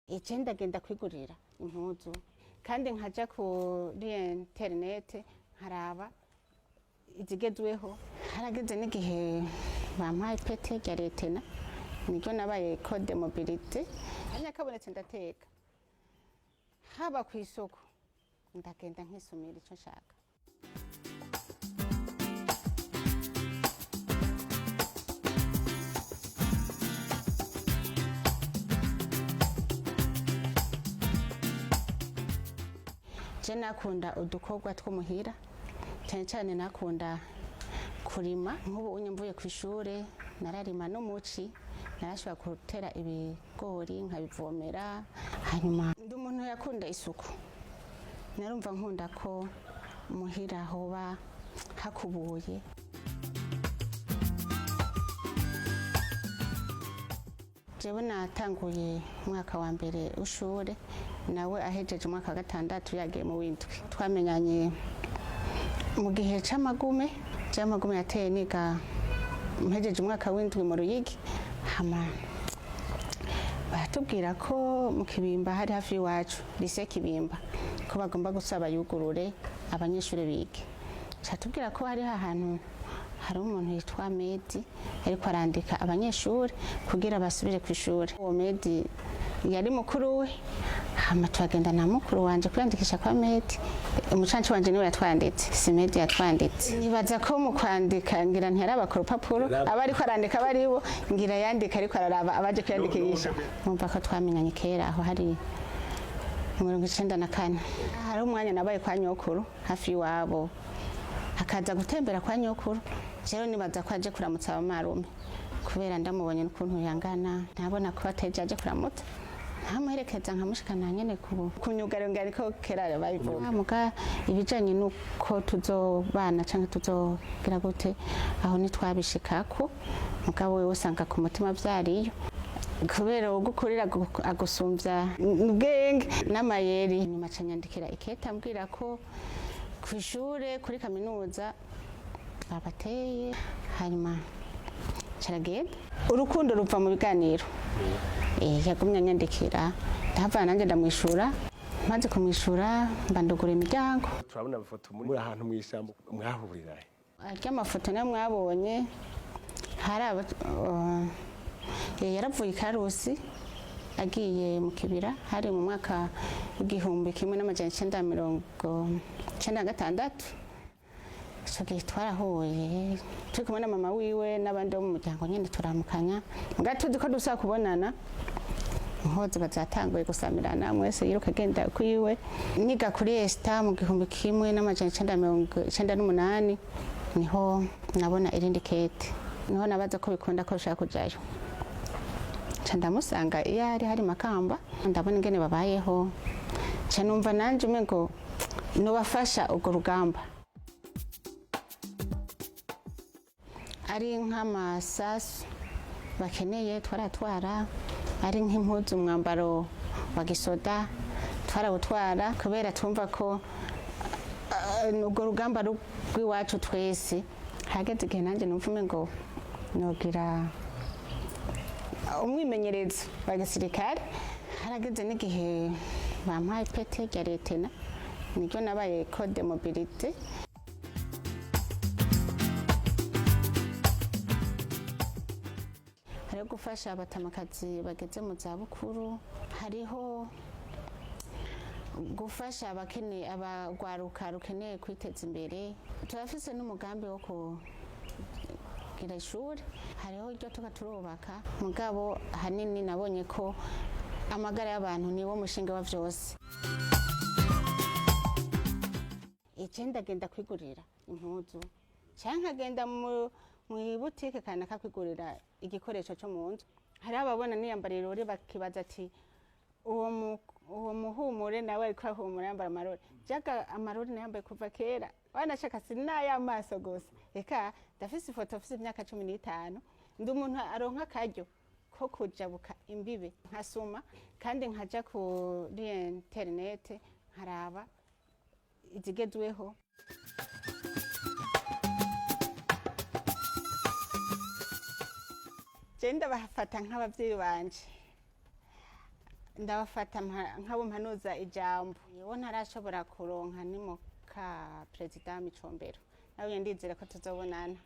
Ije ndagenda kwigurira impuzu, kandi nkaja kuri interinete nkaraba izigezweho. Harageze n'igihe bampaye ipete rya lieutenant, niryo nabaye code mobilité. Akanya kabonetse ndateka, haba ku isoko ndagenda nkisumira ico nshaka. Je nakunda udukorwa two muhira, cyane cyane nakunda kurima. Nk'ubu unye mvuye ku ishure nararima no muci, narashobora gutera ibigori nkabivomera. Hanyuma ndi umuntu yakunda isuku, narumva nkunda ko muhira hoba hakubuye. Jewe natanguye umwaka wa mbere w'ishure, nawe ahejeje umwaka wa gatandatu yagiye mu w'indwi. Twamenyanye mu gihe c'amagume. C'amagume yateye niga mpejeje umwaka w'indwi mu Ruyigi, hama baratubwira ko mu Kibimba, hari hafi y'iwacu, lycée Kibimba, ko bagomba gusaba yugurure abanyeshuri bige. Catubwira ko hariho ahantu hari umuntu yitwa Medi ariko arandika abanyeshuri kugira basubire ku ishuri. Uwo Medi yari mukuru we, hama turagenda na mukuru wanje kwiyandikisha kwa Medi. Umucanci wanje niwe yatwanditse, si Medi yatwanditse. Nibaza ko mu kwandika ngira ntiyaraba ku rupapuro aba ariko arandika abaribo, ngira yandika ariko araraba abaje kwiyandikisha. Numva ko twamenyanye kera, aho hari 94. Hari umwanya nabaye kwa nyokuru hafi y'iwabo, akaza gutembera kwa nyokuru. Rero nibaza ko aje kuramutsa abamarume, kubera ndamubonye n'ukuntu yangana, ntabona ko ateje aje kuramutsa, ntamuherekeza nkamushikana nyene ku myugariro, ngo ariko kera babivuga. Muga ibijanye n'uko tuzobana canke tuzogira gute, aho ntitwabishikako. Mugabo wewe usanga ku mutima vyariyo, kubera ugukurira agusumvya ubwenge n'amayeri. Nyuma ca nyandikira ikete ambwira ko kw'ishure kuri kaminuza babateye. Hanyuma caragenda, urukundo ruva mu biganiro. Yagumye anyandikira, ndahava nanjye ndamwishura. Maze kumwishura mba ndugura imiryango. Turabona amafoto muri ahantu mu ishyamba, mwahurira he? Arya mafoto niyo mwabonye, hari yaravuye i Karusi agiye mu Kibira, hari mu mwaka w'1996. Ico gihe twarahuye turi kumwe na mama wiwe n'abandi bo mu muryango nyene, turamukanya muga tuzi ko dusaba kubonana. Inkozi bazatanguye gusamirana, mwese yiruka agenda kwiwe. Niga kuri Esta mu 1998, niho nabona irindi kete, niho nabaza ko bikunda ko bishaka kujayo. Nca ndamusanga iyo ari hari Makamba, ndabona ingene babayeho, nca numva nanje umengo nobafasha urwo rugamba. Ari nk'amasasu bakeneye twaratwara, ari nk'impuzu, umwambaro wa gisoda twarawutwara, kubera twumva ko urwo rugamba rw'iwacu twese. Hageze igihe nanjye numva umengo nogira umwimenyerezo wa gisirikare. Harageze n'igihe bampaye ipete rya lieutenant, niryo nabaye code mobilité. Hariho gufasha abatamakazi bageze mu zabukuru, hariho gufasha abakeneye, abagwaruka rukeneye kwiteza imbere. Turafise n'umugambi wo kugira ishuri, hariho iryo tuba turubaka. Mugabo hanini nabonye ko amagara y'abantu niwo mushinga wa vyose. Ije ndagenda kwigurira impuzu canke nkagenda mu mw'ibutike kanaka kwigurira igikoresho co mu nzu. Hariho ababona niyambara irori bakibaza ati uwo muhumure nawe ariko ahumura yambara amarori. Jaga amarori nayambaye kuva kera, wanashaka sinay'amaso gusa. Eka ndafise ifoto mfise imyaka 15. Ndi umuntu aronka akaryo ko kujabuka imbibe nkasuma, kandi nkaja kuri interinete nkaraba izigezweho. Je ndabafata nk'abavyeyi banje. Ndabafata nk'abo mpanuza ijambo. Uwo ntarashobora kuronka ni muka perezida Micombero, nawe ndizera ko tuzobonana.